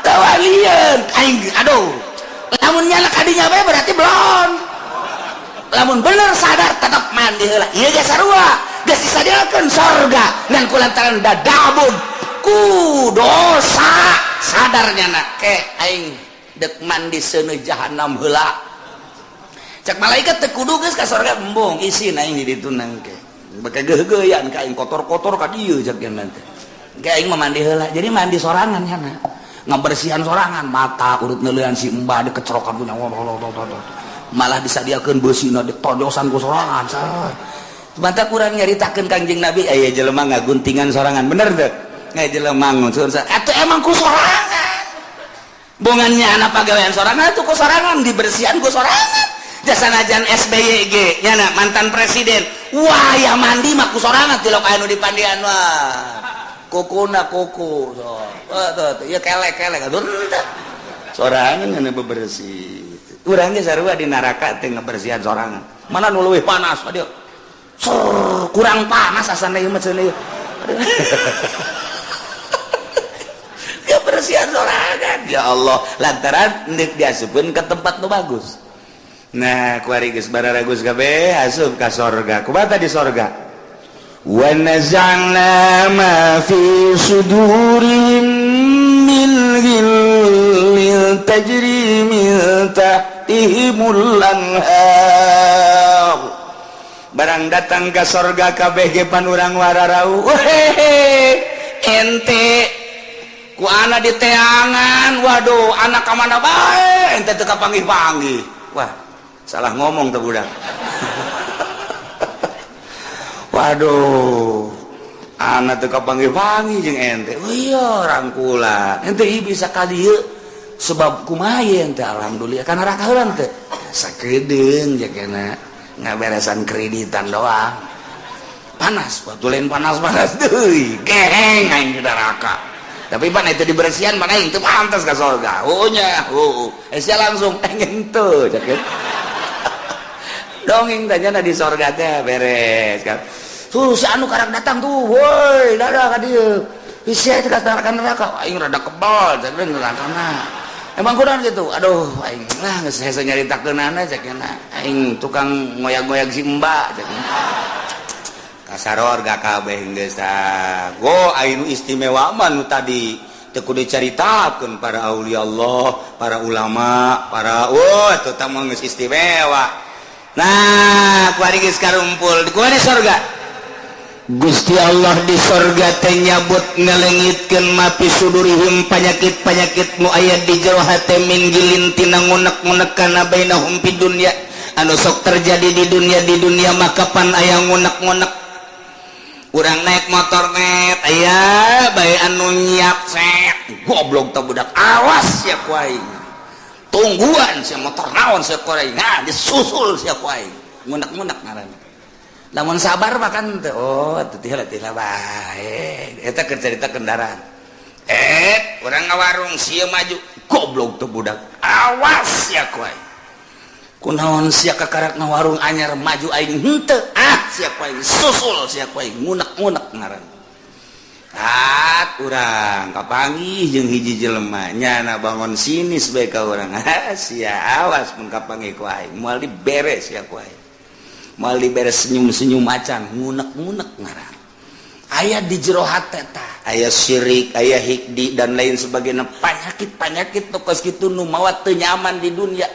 teu wanieun aing aduh lamun nyana ka dinya bae berarti belon lamun bener sadar tetep mandi heula ieu ge sarua geus disadiakeun sorga ngan kulantaran dadabun ku dosa sadar nyana ke aing dek mandi seuneu jahanam heula cek malaikat teu kudu geus ka sorga embung isin aing di ditu nangke beke geugeuyan ka aing kotor-kotor ka dieu cek nyana teh ke aing mah mandi heula. Jadi mandi sorangan nyana ngabersihan sorangan mata urut neuleuan si embah dikecerokan ku nyawa malah disadiakeun beusina ditojosan ku sorangan. Mantap kurang nyaritakeun Kangjeng Nabi aya jelema ngaguntingan sorangan bener teu aya jelema nguncun atuh emang ku sorangan bongannya anak pagawean sorangan atuh ku sorangan dibersihan ku sorangan jasanajan SBY ge nyana mantan presiden wah ya mandi mah ku sorangan tilok anu di pandian wah kukuna kuku so tuh ieu kelek-kelek atuh sorangan anu bebersih urang ge sarua di neraka teh ngabersihan sorangan mana nu leuwih panas aduh kurang panas asana ieu mah cenah ieu kebersihan sorangan ya Allah lantaran deuk diasupkeun ke tempat nu bagus. Nah kuari geus bararagus kabeh asup ka sorga kumaha di sorga wa naza'na ma fi sudurihim min ghillin tajri min tahtihimul anhar. Barang datang ke sorga, kabeh ge pan urang wararau. Wehehe, ente ku ana diteangan. Waduh, anak ka mana bae ente teu kapanggih-panggih. Wah, salah ngomong tuh budak. Waduh, anak teu kapanggih-panggih jeung ente. Oh iya, rangkulan ente ieu bisa ka dieu sebab kumaha ente? Alhamdulillah kana neraka heula teh sakedeung jakena ngaberesan kreditan doang. Panas waktu lain, panas-panas deui geheng aing di neraka. Tapi pan itu dibersihan, pan aing teu pantas ka surga. Oh nya, oh eh sia langsung henteu cek dongeng tanya di sorga teh beres kan. Tuh si anu karak datang tuh, woi, dadah ka dieu. Sia teh ka neraka, aing rada kebal cek neraka mah. Emang kurang gitu. Aduh, aing lah geus hese nyaritakeunana cek aing tukang ngoyag-ngoyag si Mbak cek. Kasarorga kabeh geus. Go anu istimewa mah nu tadi teu kudu dicaritakeun, para aulia Allah, para ulama, para, wah, itu mah geus istimewa. Nah, kuari geus karumpul di kuari sorga. Gusti Allah di sorga teh nyabut, ngalengitkeun ma fi sudurihim, penyakit-penyakit nu aya di jero hate, min ghillin, tina ngunek-ngunek, kana bainahum fid dunya, anu sok terjadi di dunia. Di dunia maka pan aya ngunek-ngunek. Urang naik motor net, aya bae anu nyiap set, goblok teh budak, awas ya ku aing, tungguan sia motor naon sia ku aing. Nah, disusul sia ku aing, ngunek-ngunek ngaranna. Lamun sabar mah kan teh, oh teu teh bae eta keur cerita kendaraan. Eh, urang ngawarung, sia maju, goblok tuh budak, awas ya ku aing, kunaon sia kakarak ngawarung anyar maju, aing henteu, ah sia ku aing, susul sia ku aing, ngunek-ngunek ngaran. Tat urang kapanggih jeung hiji jelema, nyana bangun sinis bae ka urang. Ah sia, awas mun kapanggih ku aing, moal diberes sia ku aing, moal diberes, senyum-senyum macan. Ngunek-ngunek ngaran aya di jero hate tah, aya syirik, aya hiqdi, dan lain sebagainya, penyakit-penyakit nu kos kitu nu mawa teu nyaman di dunia.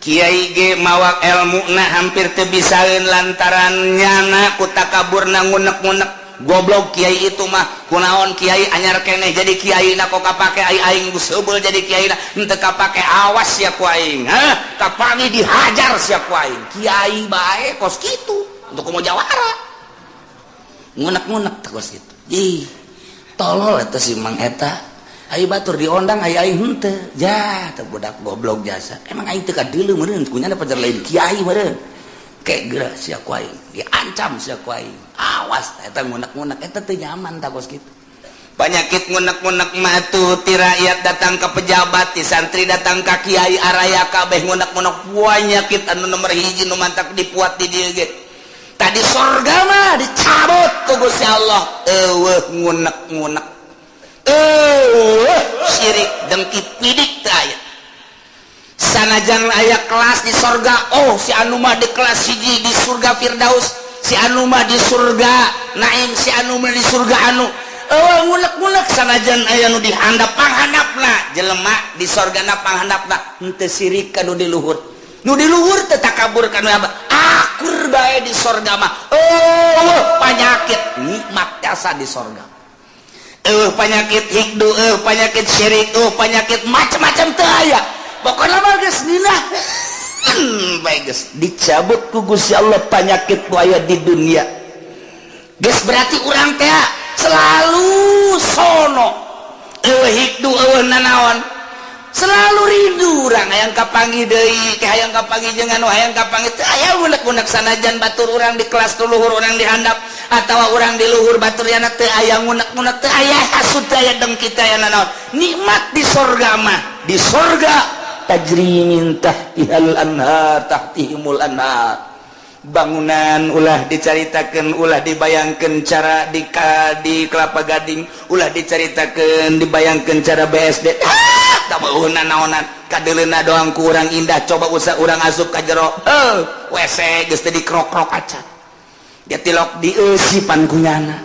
Kiai ge mawa ilmu na hampir teu bisaeun lantaran nyana ku takaburna, ngunek-ngunek, goblok kiai itu mah, kunaon kiai anyar keneh jadi kiai na kok kapake, ai aing geus jadi kiai na henteu kapake, awas ya ku aing, hah, kapanggih dihajar sia ku aing. Kiai bae kos kitu untuk mau jawara, ngunek-ngunek kos kitu. Ih, tolol eta si Mang eta. Ayo batur diondang, ayo aing henteu ja teu, budak goblok jasa. Emang aing teu kadeuleu meureun kunyana pajar lain kiai meureun kayak geura sia ku aing, diancam sia ku aing, awas. Eta ngunek-ngunek eta teu nyaman tah kos kitu. Penyakit ngunek-ngunek mah tuh ti rakyat datang ke pejabat, ti santri datang ke kiai, araya kabeh ngunek-ngunek. Penyakit anu nomor hiji nu mantak dipuat di dieu ge. Tadi sorga mah dicabut ku Gusti Allah, eueuh ngunek-ngunek, eueuh syirik, dengki, pidik teu aya. Sanajan aya kelas di sorga, oh si anu mah di kelas hiji di surga Firdaus, si anu mah di surga Naim, si anu mah di surga anu, eueuh ngunek-ngunek. Sanajan aya nu dihandap panghandapna, jelema di sorgana panghandapna henteu sirik ka nu di luhur, nu di luhur teu takabur ka nu akur bae. Di sorga mah eueuh panyakit, nikmat jasa di sorga. Eueuh penyakit hiqdu, eueuh penyakit syirik, eueuh penyakit macam-macam teu aya. Pokoknya mah geus nina bae, geus dicabut ku Gusti Allah penyakit ku aya di dunia. Geus berarti urang teh selalu sono, eueuh hiqdu, eueuh nanaon, selalu rindu urang hayang kapanggih deui, ke hayang kapanggih jeung anu hayang kapanggih, teu aya ngunek-ngunek. Sanajan batur urang di kelas tu luhur, urang di handap atawa urang di luhur batur yana, teu aya ngunek-ngunek, teu aya hasud, teu aya dengki, teu aya nanaon, nikmat di sorga mah. Di sorga tajri min tahtihal anhar, tahtihimul anhar. Bangunan ulah dicaritakan, ulah dibayangkan cara di Kelapa Gading, ulah dicaritakan, dibayangkan cara BSD, ah, tak mau naonan, kadeleuna doang kurang indah. Coba usah urang asup ka jero, eh, WC geus teu dikrok-krok acan dia, tilok dieusipan kunyana,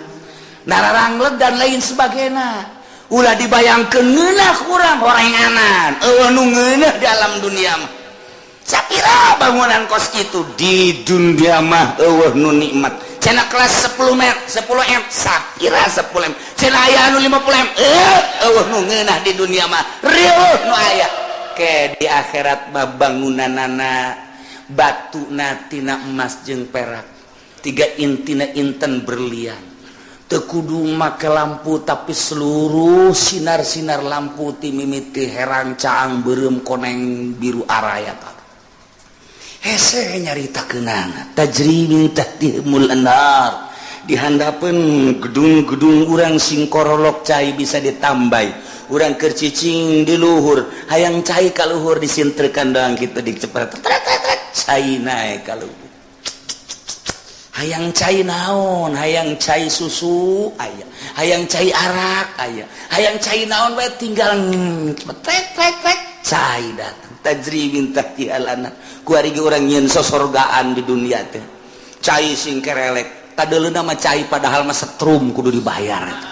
nararangleg dan lain sebagainya. Ulah dibayangkeun ngeunah, kurang horenganan, eueuh nu ngeunah di alam dunia mah. Sapira Bangunan kos itu di dunia mah euweuh nu nikmat. Cenah kelas 10 m, 10 m, sakira 10 m. Cenah aya anu 50 m, eh euweuh nu ngeunah di dunia mah. Riweuh nu aya. Ke di akhirat mah bangunanana batuna tina emas jeung perak. Tiga intina inten berlian. Teu kudu make lampu, tapi seluruh sinar-sinar lampu ti mimiti herang caang beureum koneng biru araya. Hese nyaritakeunana tajri min tahtihimul anhar. Di handapeun gedung-gedung urang sing korolok cai bisa ditambai. Urang keur cicing di luhur, hayang cai ka luhur disintrekan doang kitu dicepet cai naek ka luhur. Hayang cai naon, hayang cai susu aya, hayang cai arak aya, hayang cai naon bae tinggal tek tek tek cai datang. Tajri min tahtihal anhar. Kuari ge urang nyieun sosorgaan di dunia teh. Cai sing kerelek, kadeuleuna mah cai padahal mah setrum kudu dibayar eta.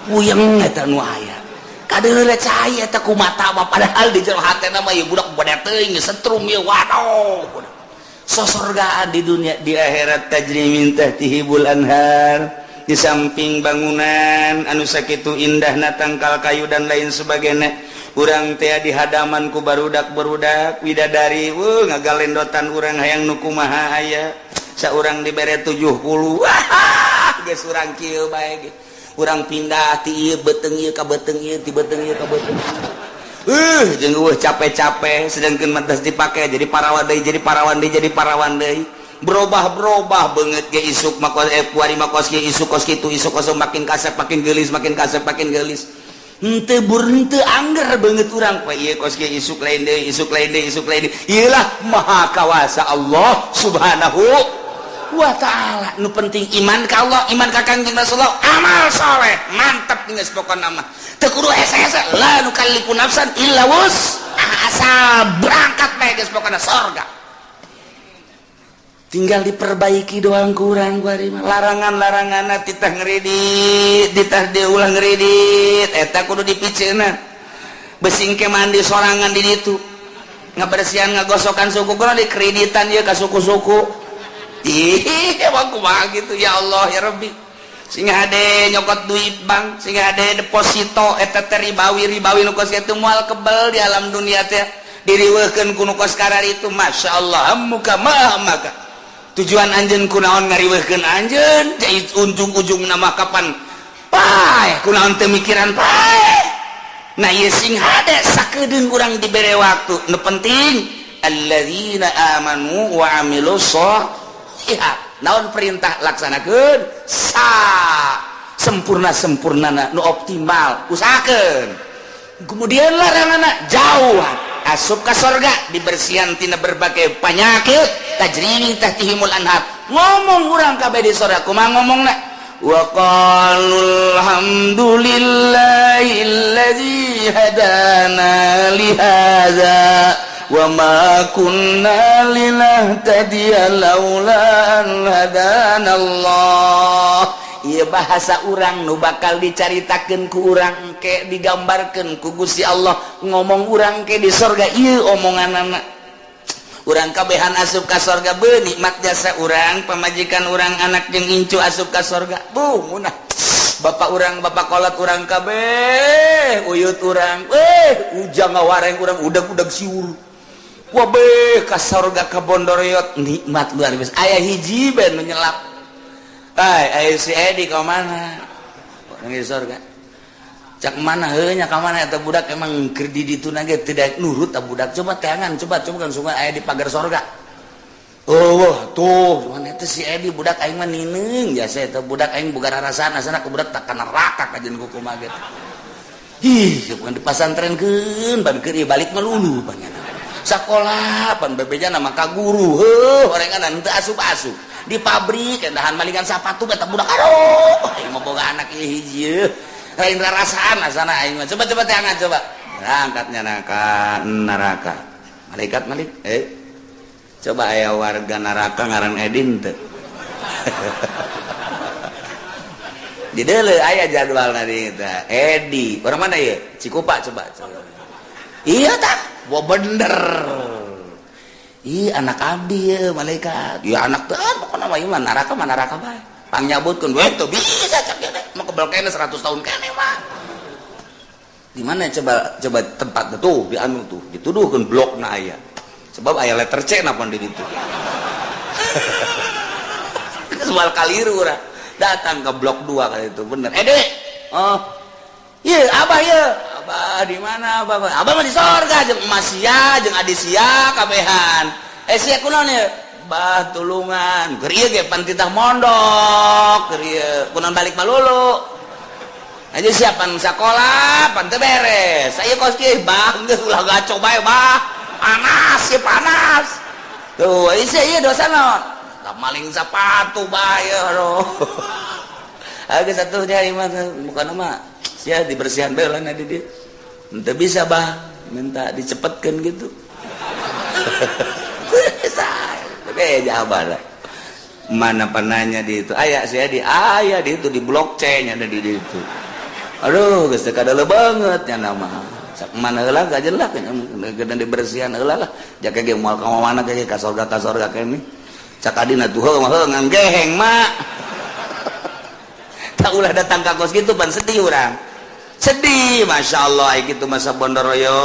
Puyeng eta nu aya. Kadeuleuna cai eta ku mata mah padahal di jero hatena mah ieu budak bade teuing setrum ieu, waduh. Sosorgaan di dunia, di akhirat tajri min tahtihimul anhar. Di samping bangunan anu sakitu indahna, tangkal kayu dan lain sebagainya, urang teh di hadaman ku barudak-barudak widadari, wuh, ngagalendotan urang hayang nu kumaha aya. Saurang dibere 70, wah geus urang kieu bae ge. Urang pindah ti ieu beuteung ieu ka beuteung ieu, ti beuteung ieu ka beuteung jeung eueuh capek-capek, sedangkan mah dipake jadi parawan deui, jadi parawan deui, jadi parawan deui, berubah-berubah beungeut ge isuk mah kos, kuari mah kos kieu, isuk kos kitu, isuk kos makin kasep makin geulis, makin kasep makin geulis, henteu bur henteu angger beungeut urang poe ieu kos kieu, isuk lain deui, isuk lain deui, isuk lain deui. Ieu lah maha kawasa Allah Subhanahu wa Ta'ala. Nu penting iman ka Allah, iman ka Kangjeng Rasulullah, amal soleh, mantap geus pokona mah. Teu kudu hese-hese, la nukallifu nafsan illa wus, asal berangkat bae geus pokona sorga. Tinggal diperbaiki doang kurang kuari mah. Larangan-laranganna titah ngredit, titah diulang ngredit, eta kudu dipiceuna. Besing ke mandi sorangan di ditu. Ngabersihan ngagosokan suku kudu dikreditan ieu ka suku-suku. Ih, emang kumaha gitu, ya Allah ya Rabbi. Sing hade nyokot duit bank, sing hade deposito eta teh ribawi, ribawi nu kos kitu moal kebel di alam dunia teh. Diriweuhkeun ku nu kos kararitu, Masya Allah, muka maha maka. Tujuan anjeun kunaon ngariweuhkeun anjeun, jadi ujung-ujung nama kapan paeh, kunaon teu mikiran paeh. Nah ieu sing hade sakedeung urang dibere waktu. Nu penting alladzina amanu wa amilus sholihat. Naon perintah laksanakeun sa sempurna-sempurnana nu optimal usahakeun. Kemudian laranganna jauh, asup ka sorga dibersihan tina berbagai penyakit, tajri min tahtihimul anhar. Ngomong urang kabeh di sorga kumaha ngomongna? Wa qalu alhamdulillahilladzi hadana li hadza wa ma kunna linahtadiya laula an hadana Allah. Ieu bahasa urang nu bakal dicaritakeun ku urang engke, digambarkeun ku Gusti Allah ngomong urang ke di sorga ieu omonganana. Urang kabehan asup ka sorga, beuh nikmat jasa urang, pamajikan urang, anak jeung incu asup ka sorga, buh munah bapak urang, bapak kolot urang kabeh, uyut urang, ujang ngawareng urang, udag-udag siur wabeh ka sorga ka bondoroyot, nikmat luar biasa. Aya hiji ben nu nyelap. Ai, aya si Edi ka mana? Orang di sorga. Cak mana heuh nya ka mana eta budak, emang keur di ditu ge tidak nurut eta budak. Coba teangan, coba coba kan sungai aya di pagar sorga. Oh, wah, tuh, mana eta si Edi budak aing mah nineung jasa eta budak aing boga rarasaan asana ku budak tak ka neraka kajeun ku kumaha ge. Ih, bukan dipasantrenkeun, ban keur ieu balik mah lulu panjana. Sakola pan bebejana mah ka guru, heuh, orengan teu asup-asup. Di pabrik endahan malingan sapatu eta budak, aduh, aing mah boga anak ieu hiji lain rarasaan asana aing mah. Coba coba teangan coba. Berangkatnya neraka, neraka. Malaikat malik, coba aya warga neraka ngaran Edin teu. Di deuleu aya jadwalna di eta. Edi, orang mana ieu? Cikupa coba. Coba. Iya tak? Wah bener. Ih, anak abdi ya, malaikat. Ya anak teh pokokna mah ieu mah neraka mah neraka bae. Pangnyabutkeun we teu bisa cak teh. Mau kebal kene 100 tahun kene mah. Di mana coba coba tempat tuh di anu tuh dituduhkeun blokna aya. Sebab aya letter C napa di ditu. Soal kaliru urang. Datang ke blok 2 kali itu bener. Eh, Dek. Oh. Iya, Abah ya. Abah di mana Abah? Abah mah di sorga jeung emas sia, jeung adi sia kabehan. Eh, sia kunaon ya? Bah tulungan. Keur ieu ge pan titah mondok, keur ieu kunaon balik malulu. Aja siapan sekolah, pan teu beres. Saya kos kieu, bah geus ulah gaco bae, bah. Panas ya panas. Tuh, isi ieu dosa naon? Tak maling sepatu bae aduh. Agak satu nyari mah bukan mah sia dibersihan bae lah di dia. Ente bisa bah minta dicepetkan gitu. Bisa. Tapi ya abah lah. Mana penanya di itu? Aya saya di aya di itu di blok C nya ada di itu. Aduh, geus teu kadele banget nya nama. Sak mana heula gak jelas nya dibersihan heula lah. Jaka ge moal ka mana ge ka sorga kene. Cak adina tuh heuh mah heuh ngan geheng mak. Tak ulah datang ka kos gitu pan sedih urang. Sedih, Masya Allah, gitu masa Bondoroyo.